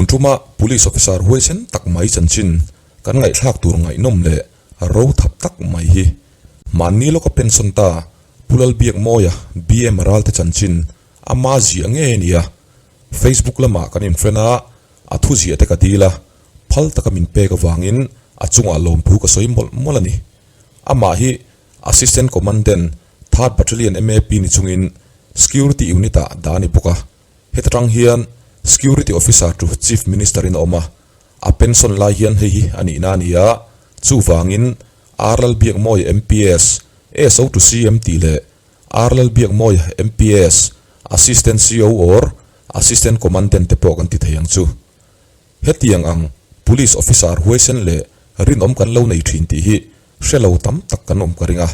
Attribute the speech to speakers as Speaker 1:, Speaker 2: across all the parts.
Speaker 1: tuma Police Officer huaisen tak mai chanchin kan ngaihthlak tur ngaihnawm leh ro thap tak mai hi mahni lawka pension ta Pu Lalbiakmawia BM Ralte chanchin ama ziah ngei a ni a. Facebook lamah kan infriend a, a thu ziah te ka dil a, phal taka min pek avangin a chungah lawmthu ka sawi mawlh mawlh a ni. Amah hi Assistant Commandant, Third Battalion MAP ni chungin Security Unit-ah dah a ni bawk a. Heta tang hian Security Officer chu Chief Minister-in a awm a, a pension lai hian hei hi a nihna a ni a, chuvangin R Lalbiakmawia MPS, SO to CM tih leh R Lalbiakmawia MPS, Assistant CO or Assistant Commandant te pawh kan ti thei ang chu. Hetiang ang Police Officer huaisen leh rinawm kan lo nei thin tih hi hre lo tam tak kan awm ka ring a.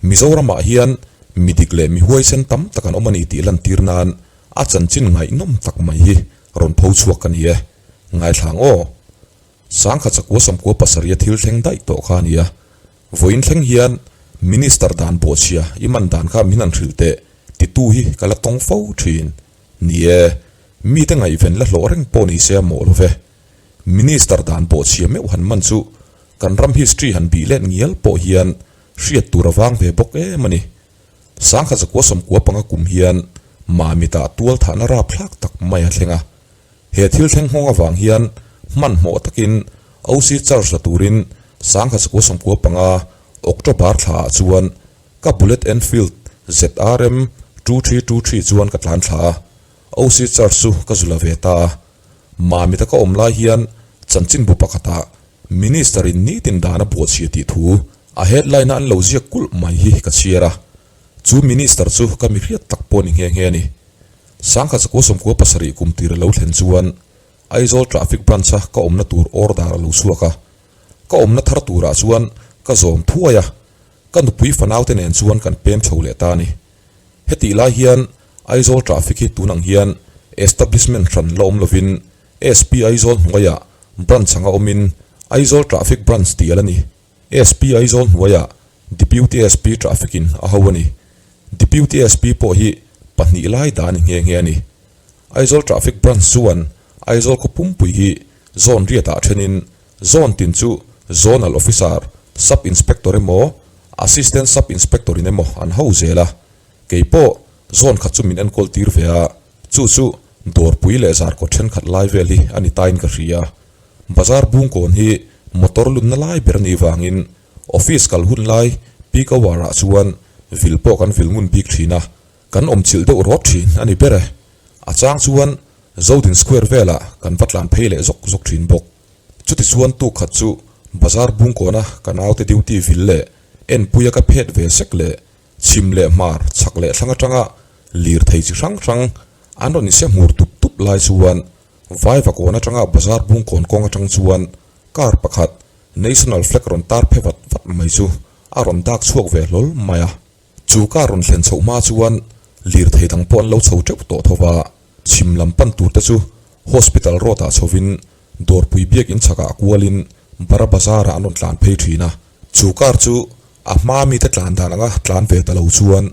Speaker 1: Mizoramah hian mi dik leh mi huaisen tam tak an awm a ni tih lantir nan a chanchin ngaihnawm tak mai hi rawn pho chhuak ka ni e. Ngaithlang aw. Sangkhat chakua sawmkua pasarih a thil thleng daih tawh kha a ni a. Vawiin thleng hian Minister dan bawhchhia i man dan kha min han hrilh teh titu hi ka la tawng fo thin. Ni e, mite ngaihven la hlawh reng pawh ni se a mawh lo ve. Minister dan bawhchhia meuh han man chu kan ram history han bih let ngial pawh hian hriat tur a vang ve bawk em a ni. Sangkhat zakua sawmkua panga kum hian Mamitah tual thahna rapthlak tak mai a thleng a. He thil thleng nghawng avang hian hmanhmawh takin OC charge la turin Sangkhat zakua sawmkua panga October thlaah chuan Ka Bullet Enfield ZRM 2323 chuan ka tlan thla a, OC charge chu ka zu la ve ta a. Mamita ka awm lai hian chanchinbu pakhatah Minister in nitin dan a buatchhia tih thu a headline a an lo ziak kulh mai hi ka chhiar a. Chu Minister chu ka mi hriat tak pawh ni nghe nghe a ni. Sangkhat zakua sawmkua pasarih kum tir a lo thlen chuan Aizawl Traffic Branch a ka awmna tur order a lo chhuak a. Ka awmna thar turah chuan ka zawm thuai a. Ka nupui fanaute nen chuan kan pem chho leh ta a ni. Hetih lai hian Aizawl traffic hi tun ang hian establishment hran la awm lovin SP Aizawl hnuaiah branch anga awmin Aizawl Traffic Branch tih a la ni. SP Aizawl hnuaiah Deputy SP Traffic in a ho a ni. Deputy SP pawh hi pahnih lai dah a ni nghe nghe a ni. Aizawl Traffic Branch chuan Aizawl khaw pumpui hi zone riatah thenin Zone tin chu Zonal Officer, Sub Inspector emaw, Assistant Sub Inspector in emaw an ho zel a. Kei pawh zone khat chu min enkawl tir ve a, chu chu Dawrpui leh Zarkawt thenkhat lai vel hi a ni tain ka hria. Bazar Bungkawn hi motor lunna lai ber a nih vangin office kal hun lai peak hour ah chuan vil pawh kan vil ngun bik thin a, kan awmchilh deuh rawt thin a ni ber e. A chang chuan Zodin Square velah kan va tlan phei leh zawk zawk thin bawk. Chutichuan tuk khat chu bazar bungkawna ka naute duty vil leh enpuia ka phet ve sek leh chhim leh hmar chhak leh thlang atanga lir thei chi hrang hrang an rawn inse hmur tup tup lai chuan Vaivakawn atanga bazar bungkawn kawng atang chuan car pakhat National Flag rawn tar phe vat vat mai chu a rawn dak chhuak ve hlawl mai a. Chu car rawn thlen chhoh hma chuan lirthei dang pawh an lo chho teuh tawh tho va. Chhim lam pan tur te chu Hospital road ah chhovin Dawrpui biakinn chhakah kualin Bara Bazar ah an rawn tlan phei thin a. Chu car chu a hma mite tlan dan anga tlan ve ta lo chuan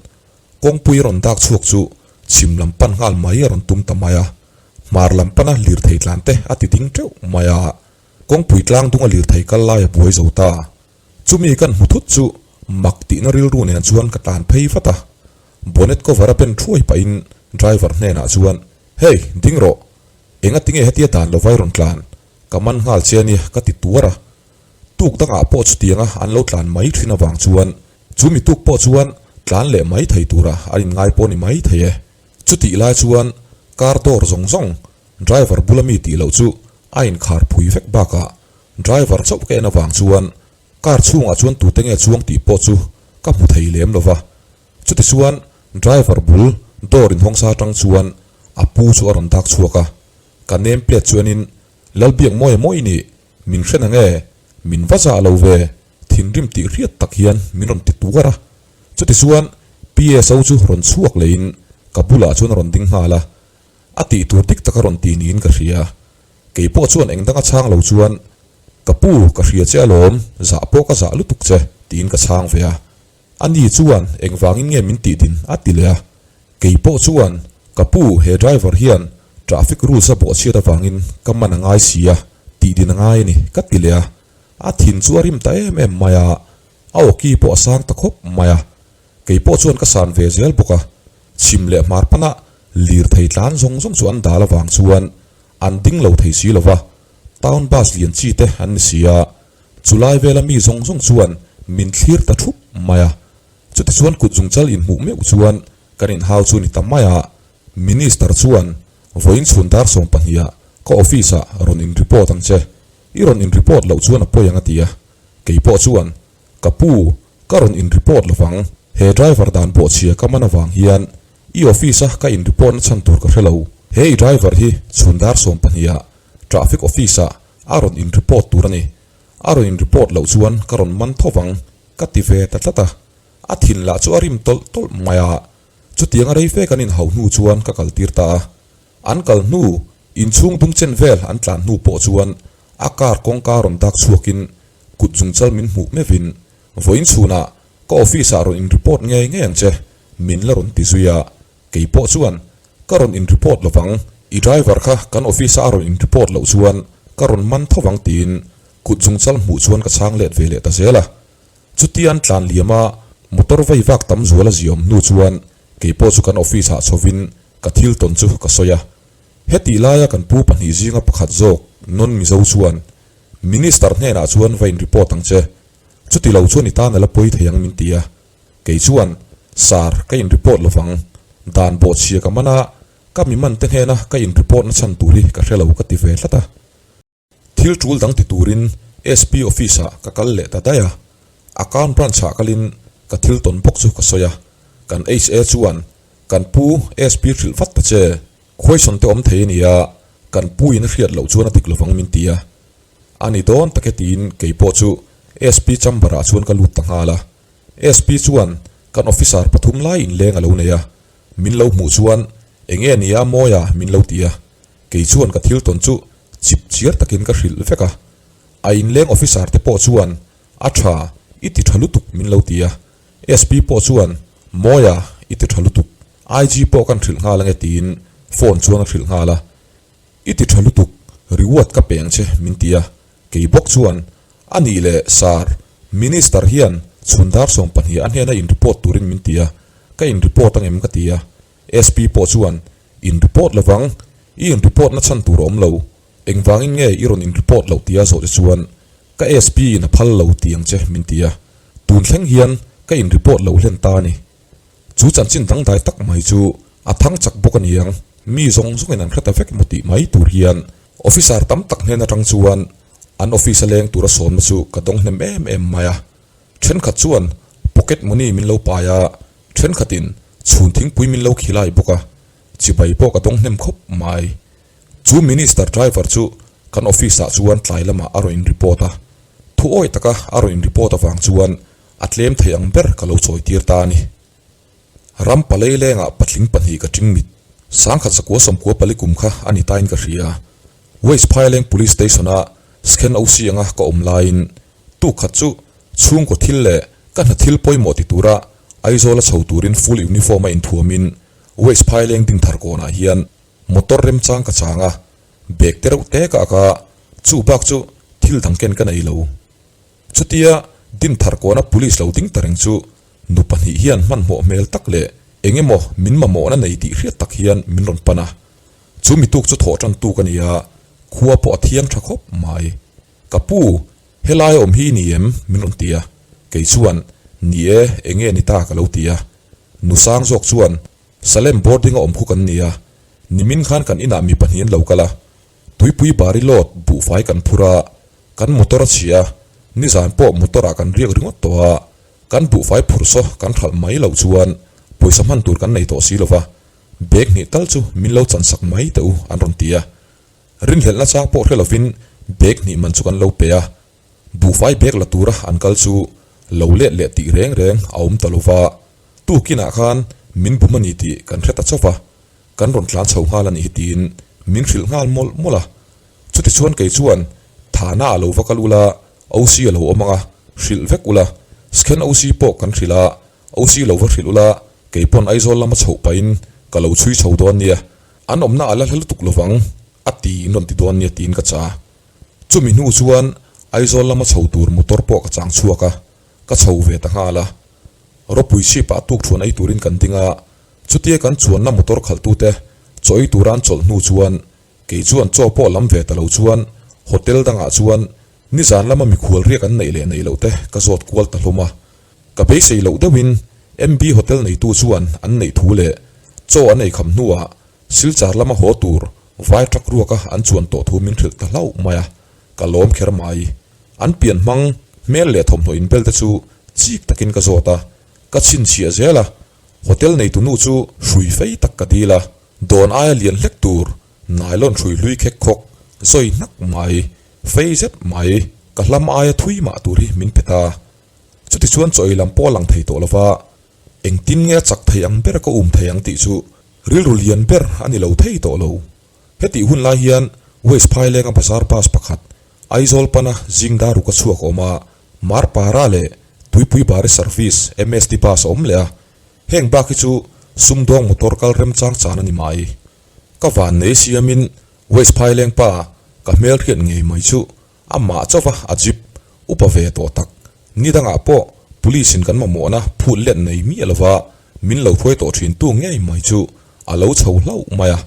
Speaker 1: kawngpui rawn dak chhuak chu chhim lam pan nghal mai a rawn tum ta mai a. Hmar lam pana lirthei tlan te a ti ding teuh mai a. Kawngpui tlang dunga lirthei kal lai a buai zo ta. Chumi kan hmu thut chu mak tihna rilru nen chuan ka tlan phei vat a. Bonnet cover a pen thuai pahin driver hnenah chuan, Hey, ding rawh! Enga tinge hetia dan lo vai rawn tlan? Ka man nghal che ania ka ti tuar a. Tuk dangah pawh chutianga an lo tlan mai thin avang chuan chu mi tuk pawh chuan tlan leh mai thei tura an inngai pawh ni mai thei e. Chutih lai chuan car door zawng zawng driver bula mi tih loh chu a inkhar phui vek bakah driver chauh ka en avang chuan car chhungah chuan tute nge chuang tih pawh chu ka hmu thei lem lova. Chutichuan driver bul door inhawng sa atang chuan a pu chu a rawn dak chhuak a, ka name plate chuanin Lalbiak mawi mawi nih min hre nange, min va zah lo ve, thinrim tih hriat tak hian min rawn ti tuar a. Chutichuan PSO chu rawn chhuak leiin ka bulah chuan a rawn ding nghal a, a tih tur dik tak a rawn ti niin ka hria. Kei pawh chuan eng danga chhang lo chuan Ka pu, ka hria che alawm, zah pawh ka zah lutuk che, tiin ka chhang ve a. A ni chuan engvangin nge min tih din a ti leh a, kei pawh chuan ka pu he driver hian Traffic rules a bawhchhiat avangin ka man a ngai si a, tih din a ngai a ni, ka ti leh a. A thin chu a rim ta em em mai a, a awki pawh a sang ta khawp mai a. Kei pawh chuan ka san ve zel bawk a, chhim leh hmar pana lirthei tlan zawng zawng chu an dal avang chuan an ding lo thei si lo va, town bus lian chi te an ni si a, chulai vela mi zawng zawng chuan min thlir ta thup mai a. Chutichuan kut zungchal inhmuh meuh chuan kan inhau chu ni ta mai a, Minister chuan vawiin chhun dar sawmpahniha ka office ah rawn in report ang che, i rawn in report loh chuan a pawi ang a ti a, kei pawh chuan ka pu ka rawn in report lovang, he driver dan bawhchhia ka man avang hian i office a ka in report na chhan tur ka hre lo, he i driver hi chhun dar sawmpahniha traffic office ah a rawn in report tur a ni, a rawn in report loh chuan ka rawn man tho vang ka ti ve ta tlat a, a thin lah chu a rim tawlh tawlh mai a. Chutiang a rei fe kan inhau hnu chuan ka kal tir ta a, an kal hnu inchhung dung chen vel an tlan hnu pawh chuan a car kawngka rawn dak chhuakin kut zungchal min hmuh meuhin vawiin chhunah ka office ah rawn in report ngei ngei ang che min la rawn ti zui a, kei pawh chuan ka rawn in report lovang, i driver kha kan office a a rawn in report loh chuan ka rawn man tho vang tiin kut zungchal hmuh chuan ka chhang let ve leh ta zel a. Chutia an tlan liam a, motor vei vak tam zual a ziawm hnu chuan keipawh chu kan office ah chhovin ka thil tawn chu ka sawi a. Hetih laia kan pu pahnih zinga pakhat zawk non Mizo chuan Minister hnenah chuan va in report ang che, chuti lo chuan i tan a la pawi thei ang min ti a. Kei chuan, Sir, ka in report lovang, dan bawhchhia ka man a, ka mi man te hnena ka in report na chhan tur hi ka hre lo ka ti ve tlat a. Thil tul dang ti turin SP office ah ka kal leh ta daih a, account branch ah kalin ka thil tawn bawk chu ka sawi a, kan HA chuan kan pu SP hrilh vat ta che, question te awm thei a nia, kan pu in a hriat loh chuan a dik lovang min ti a, a ni dawn tak e tiin kei pawh chu SP chamber ah chuan ka lut ta nghal a, SP chuan kan officer pathum lai inleng a lo nei a, min lo hmuh chuan enge nia mawi a min lo ti a, Kei chuan ka thil tawn chu chip chiar takin ka hrilh vek a, a inleng officer te pawh chuan a tha i ti tha lutuk min lo ti a, SP pawh chuan Mawia i ti tha lutuk, IG pawh kan hrilh nghal ange tiin phone chuan a hrilh nghal a, i ti tha lutuk reward ka pe ang che min ti a, kei bawk chuan a nih leh sir, Minister hian chhun dar 12 a hnena in report turin min ti a, ka in report angem ka ti a, SP pawh chuan In report lovang, i in report na chhan tur a awm lo, engvangin nge i rawn in report loh tia zawh che chuan ka SP in a phal lo ti ang che min ti a, tun thleng hian ka in report lo hlen ta a ni. Chu chanchin dangdai tak mai chu a thang chak bawk a niang, mi zawng zawngin an hre ta vek emaw tih mai tur hian officer tam tak hnen atang chuan an office a leng tura sawmna chu ka dawng hnem em em mai a, thenkhat chuan pocket money min lo pai a, Thenkhatin chhun thingpui min lo khilai bawk a, chibai pawh ka dawng hnem khawp mai. Chu Minister driver chu kan office ah chuan tlai lamah a rawn in report a, thu awi taka a rawn in report avang chuan a tlem thei ang ber ka lo chawi tir ta a ni. Ram palei lengah patling pahnih ka ting mit, sangkhat sakua sawmkua pali kum kha a ni tain ka hria. West Phaileng Police Station a Scan OC anga ka awm laiin tuk khat chu chhungkaw thil leh ka hna thil pawimawh ti tura Aizawl a chho turin full uniform a inthuamin West Phaileng Dinthar kawnah hian motor remchang ka chang a, bag te reuh te ka ak a, chu bak chu thil dang ken ka nei lo. Chutia Dinthar kawna police lo ding ta reng chu nu pahnih hian hmanhmawh hmel tak leh eng emaw min mamawhna nei tih hriat tak hian min rawn pan a. Chu mituk chu thawh tan tuk a ni a, khua pawh a thiang tha khawp mai. Ka pu, helai awm hi i ni em? min rawn ti a. Kei chuan, Ni e, eng nge ni ta ka lo ti a. Nu sang zawk chuan, Salem boarding a awm khu kan ni a, nimin khan kan inah mi pahnih an lo kal a, tuipui bari load buhfai kan phur a, kan motor a chhia a, nizan pawh motor ah kan riak ringawt tawh a, kan buhfai phur saw kan hralh mai loh chuan pawisa hman tur kan nei tawh si lova, Bag hnih tal chu min lo chansak mai teh u an rawn ti a. Rinhlelhna chang pawh hre lovin bag hnih man chu kan lo pe a. Buhfai bag la tura an kal chu lo let leh tih reng reng a awm ta lova. Tukinah khan min bum a ni tih kan hre ta chauh va, kan rawn tlan chho nghal a nih hi tiin min hrilh nghal mawlh mawlh a. Chutichuan kei chuan Thana a lo va kal ula, OC a lo awm ang a, hrilh vek ula, Skhen OC pawh kan hrilh a, OC lo va hrilh ula, kei pawn Aizawl lama chhoh pahin ka lo chhui chho dawn nia. An awmna a la hla lutuk lovang a ti in rawn ti dawn nia tiin ka cha. Chumi hnu chuan Aizawl lama chho tur motor pawh ka chang chhuak a, ka chho ve ta nghal a. Ropui chhipah tukthuan ei turin kan ding a, chutia kan chuanna motor khalhtute chaw ei tura an chawlh hnu chuan kei chuan chaw pawh lam ve ta lo chuan hotel dangah chuan nizan lama mikhual riak an neih leh neih loh te ka zawt kual ta hlawm a. Ka beisei loh deuhin MB Hotel neitu chuan an neih thu leh chaw an eikham hnuah Silchar lama haw tur vai truck ruaka an chuan tawh thu min hrilh ta hlauh mai a, ka lawm kher mai. An pian hmang hmel leh thawmhnaw inbel te chu chik takin ka zawt a, ka chhinchhiah zel a, hotel neitu nu chu hrui fei tak ka dil a, dawn aia lian hlek tur nylon hrui hlui khek khawk zawi hnak mai, fei zet mai, ka hlam aia thui mah tur hi min pe ta. Chutichuan chaw ei lam pawh a lang thei tawh lova, engtin nge a chak thei ang ber ka um thei ang tih chu rilru lian ber a ni lo thei tawh lo. Hetih hun lai hian West Phailenga bazar bus pakhat Aizawl pana zing dar ruk a chhuak a awm a, Marpara leh Tuipui Bari Service MST bus a awm leh a, heng bak hi chu sumdawng motor kal remchang chan a ni mai. Ka van nei siamin West Phaileng pa ka hmelhriat ngei mai chu Amah chauva a jeep upa ve tawh tak. Ni dangah pawh police in kan mamawhna phut let nei miah lova min lo hruai tawh thin tu ngei mai chu a lo chho hlauh mai a.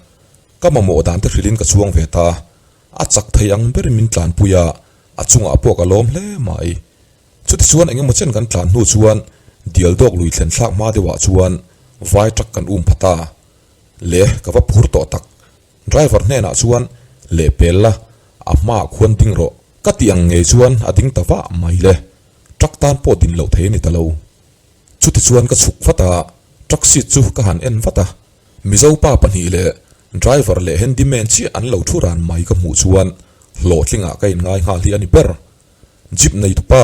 Speaker 1: Ka mamawh dan te hrilhin ka chuang ve ta. A chak thei ang berin min tlanpui a, a chungah pawh ka lawm hle mai. Chutichuan eng emaw chen kan tlan hnu chuan Dialdawk lui thlen thlak hma deuhah chuan vai truck kan um pha ta. Le ka va phur tawh tak. Driver hnenah chuan lehpel la, a hmaah khuan ding rawh. Ka tih ang ngei chuan a ding ta vah mai le. Truck tan pawh din loh thei a ni ta lo. Chutichuan ka chhuk vat a, truck seat chu ka han en vat a. Mizo pa pahnih leh driver leh handyman chiah an lo thu ran mai ka hmuh chuan hlawhtlingah ka inngai nghal hi a ni ber. Jeep neitupa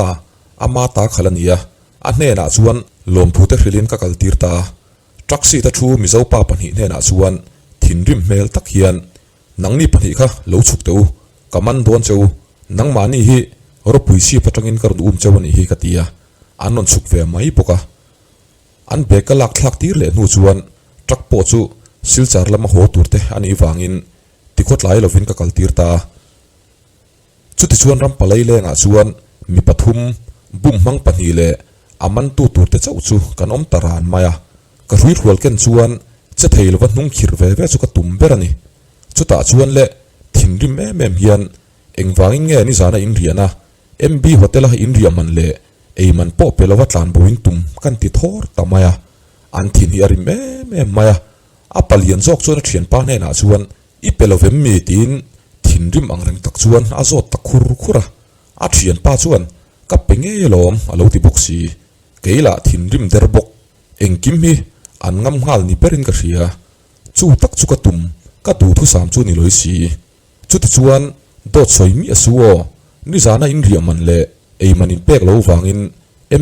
Speaker 1: ama ta khalh a ni a, a hnenah chuan lawmthute hrilhin ka kaltir ta a. Truck seat a thu Mizo pa pahnih hnenah chuan thinrim hmel tak hian, Nangni pahnih kha lo chhuk teh u, ka man dawn che u, nangmahni hi ropui chhip atangin ka rawn um cheu a nih hi ka ti a, an rawn chhuk ve mai bawk a. An bag ka lak thlak tir leh hnu chuan truck pawh chu Silchar lama haw tur te a nih vangin tikhawtlai lovin ka kaltir ta a. Chutichuan ram palai lengah chuan mi pathum, bum hmang pahnih leh a mantu turte chauh chu kan awm ta ran mai a. Ka hruihrual ken chuan che thei lova hnung khirh ve ve chu ka tum ber a ni. Chutah chuan le thinrim em em hian engvangin nge nizana in riahna MB Hotel-a in riah man leh ei man pawh pe lova tlan bo in tum kan ti thawr ta mai a. An thin hi a rim em em mai a. A palian zawk chuan a thianpa hnenah chuan I pe lo vem mi? tiin thinrim ang reng tak chuan a zawt ta khur khur a. A thianpa chuan, Ka pe ngei alawm a lo ti bawk si. Kei lah thinrim der bawk. Engkim hi an ngam nghal ni berin ka hria. Chu tak chu ka tum, ka duhthusam chu ni lawi si. Chutichuan dawt sawi miah su aw, nizana in riah man leh ei man in pek lo vangin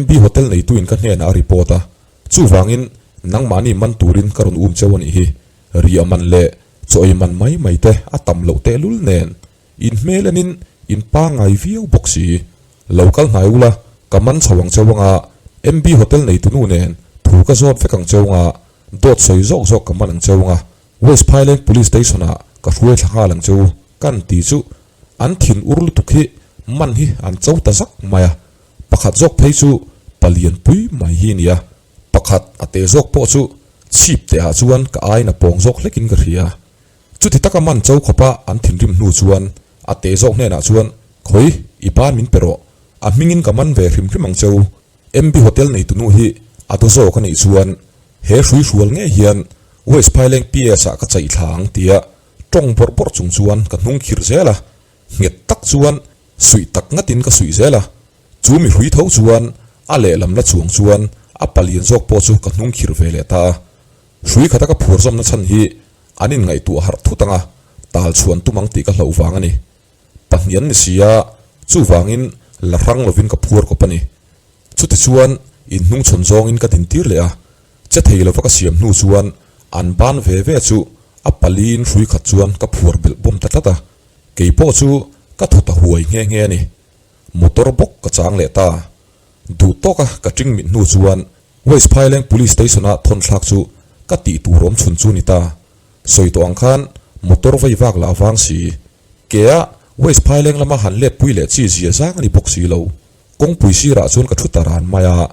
Speaker 1: MB Hotel neituin ka hnenah a report a, chuvangin nangmahni man turin ka rawn um cheu a nih hi. Riah man leh chaw ei man mai mai te a tam loh tehlul nen in hmel enin in pangngai viau bawk si. Lo kal hnai ula ka man chho ang cheu anga MB Hotel neitunu nen thu ka zawt vek ang cheu anga dawt sawi zawk zawk ka man ang cheu anga West Phaileng Police Station ah ka hruai thla nghal ang cheu kan ti chu an thin ur lutuk hi man hi an cho ta zak mai a, pakhat zawk phei chu palian pui mai hi a ni a. Pakhat a te zawk pawh chu chhip teh ah chuan ka ain a pawng zawk hlekin ka hria. Chuti taka man cho khawpa an thinrim hnu chuan a te zawk hnenah chuan, Khawi, i ban min pe rawh. A hmingin ka man ve hrim hrim ang cheu. MB Hotel neitunu hi a daw zawk a nih chuan he hrui hrual ngei hian West Phaileng PS ah ka chaih thla ang tia tawng bawrh bawrh chung chuan ka hnung khirh zel a. Nghet tak chuan suih tak ngatin ka suih zel a. Chu mi hrui tho chuan a lehlam la chuang chuan a palian zawk pawh chu ka hnung khirh ve leh ta a. Hrui khata ka phur zawmna chhan hi an inngaihtuah harh thut ang a, tal chhuan tum ang tih ka hlauh vang a ni. Pahnih an ni si a, chuvangin la hrang lovin ka phuar kawp a ni. Chutichuan inhnungchhawn zawngin ka dintir leh a, che thei lova ka siam hnu chuan an ban ve ve chu a paliin hrui khat chuan ka phuar belh bawm ta tlat a, kei pawh chu ka thaw ta huai nghe nghe a ni. Motor bawk ka chang leh ta. Duh tawka ka ṭing mit hnu chuan West Phaileng Police Station-a thawn thlak chu ka tih tur awm chhun chu ni ta. Sawi tawh ang khan motor vei vak lah vang si. Ke a West Phaileng lama han let pui leh chi zia zang a ni bawk si lo. Kawngpui sirah chuan ka thu ta ran mai a,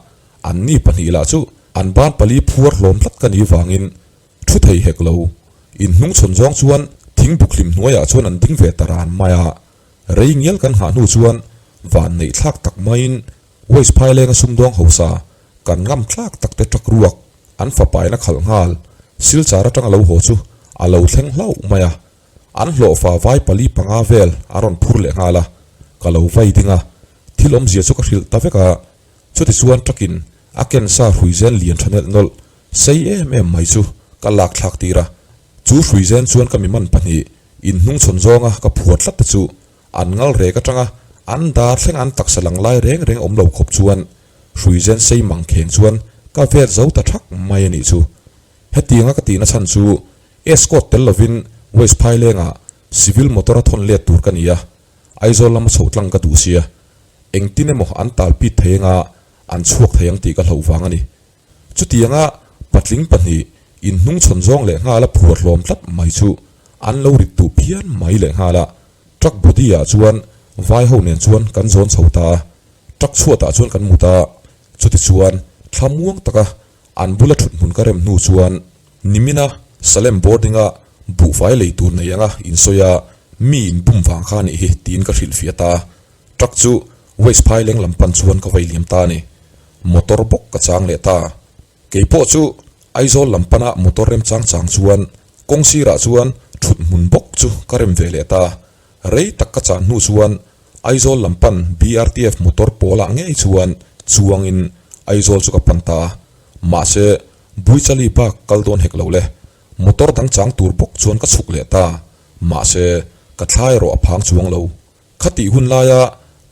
Speaker 1: anni pahnih lah chu an ban pali phuar hlawm tlat ka nih vangin thu thei hek lo. In hnung chhawn zawng chuan thingbuk hlim hnuaiah chuan an ding ve ta ran mai a. Rei ngial kan nghah hnu chuan van neih thlak tak maiin West Phailenga sumdawng hausa kan ngam tlak tak te truck ruak an fapain a khalh nghal. Silchar atanga lo haw chu a lo thleng hlauh mai a. An hlawhfa vai pali panga vel a rawn phur leh nghal a, ka lo vai ding a, thil awmzia chu ka hrilh ta vek a. Chutichuan truck-in a ken sa hruizen lian tha nelh nawlh sei em em mai chu ka lak thlak tir a. Chu hruizen chuan ka miman pahnih inhnungchhawn zawnga ka phuar tlat te chu An ngal rek atanga an dar thleng an taksa lang lai reng reng awm lo khawp chuan hruizen sei mang kheng chuan ka vet zo ta thak mai a nih chu. Hetianga ka tihna chhan chu escort tel lovin West Phailengah civil motor a thawn let tur ka ni a, Aizawl lama chho tlang ka duh sia. Engtin emaw an tal pit thei anga an chhuak thei ang tih ka hlauh vang a ni. Chutianga patling pahnih inhnungchhawn zawng leh nghala phuar hlawm tlat mai chu an lo rit duh phian mai leh nghal a. Truck body ah chuan vai ho nen chuan kan zawn chho ta a, truck chhuat ah chuan kan mut a, chuti chuan thla muang taka an bula thut hmun ka rem hnu chuan nimina Salem boarding a buhfai lei tur nei anga insawi a mi in bum vang kha anih hi tiin ka hrilhfiah ta a, truck chu West Phaileng lam pan chuan ka vei liam ta a ni. Motor bawk ka chang leh ta. Keipawh chu Aizawl lam pana motor rem chang chang chuan kawng sirah chuan thut hmun bawk chu ka rem ve leh ta. Rei tak ka chan hnu chuan Aizawl lam pan BRTF motor pawlah ngei chuan chuangin Aizawl chu ka pan ta a. Mahse, Buichali bak kal dawn hek lo le. Motor dang chang tur bawk chuan ka chhuk leh ta. Mahse, ka thla erawh a phang chuang lo. Khatih hun laia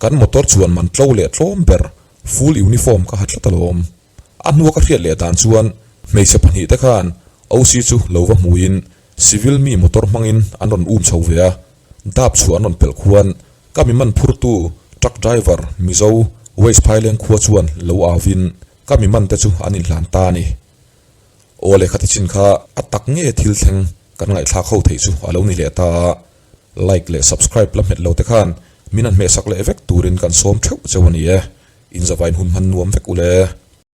Speaker 1: kan motor chuan man tlo leh tlawm ber full uniform ka ha tlat alawm. A hnua ka hriat leh dan chuan hmeichhe pahnih te khan OC chu lo va hmuin civil mi motor hmangin an rawn um chho ve a, dap chhuah an rawn pelh khuan ka mi man phurtu truck driver Mizo West Phaileng khua chuan lo auvin ka mi man te chu an inhlan ta a ni. Aw leh khati chin kha a tak nge thil thleng kan ngaihthlak ho theih chu a lo ni leh ta a, like leh subscribe la hmet lo te khan min han hmehsak leh vek turin kan sawm theuh cheu a ni e. Inzavain hun hman nuam vek ule.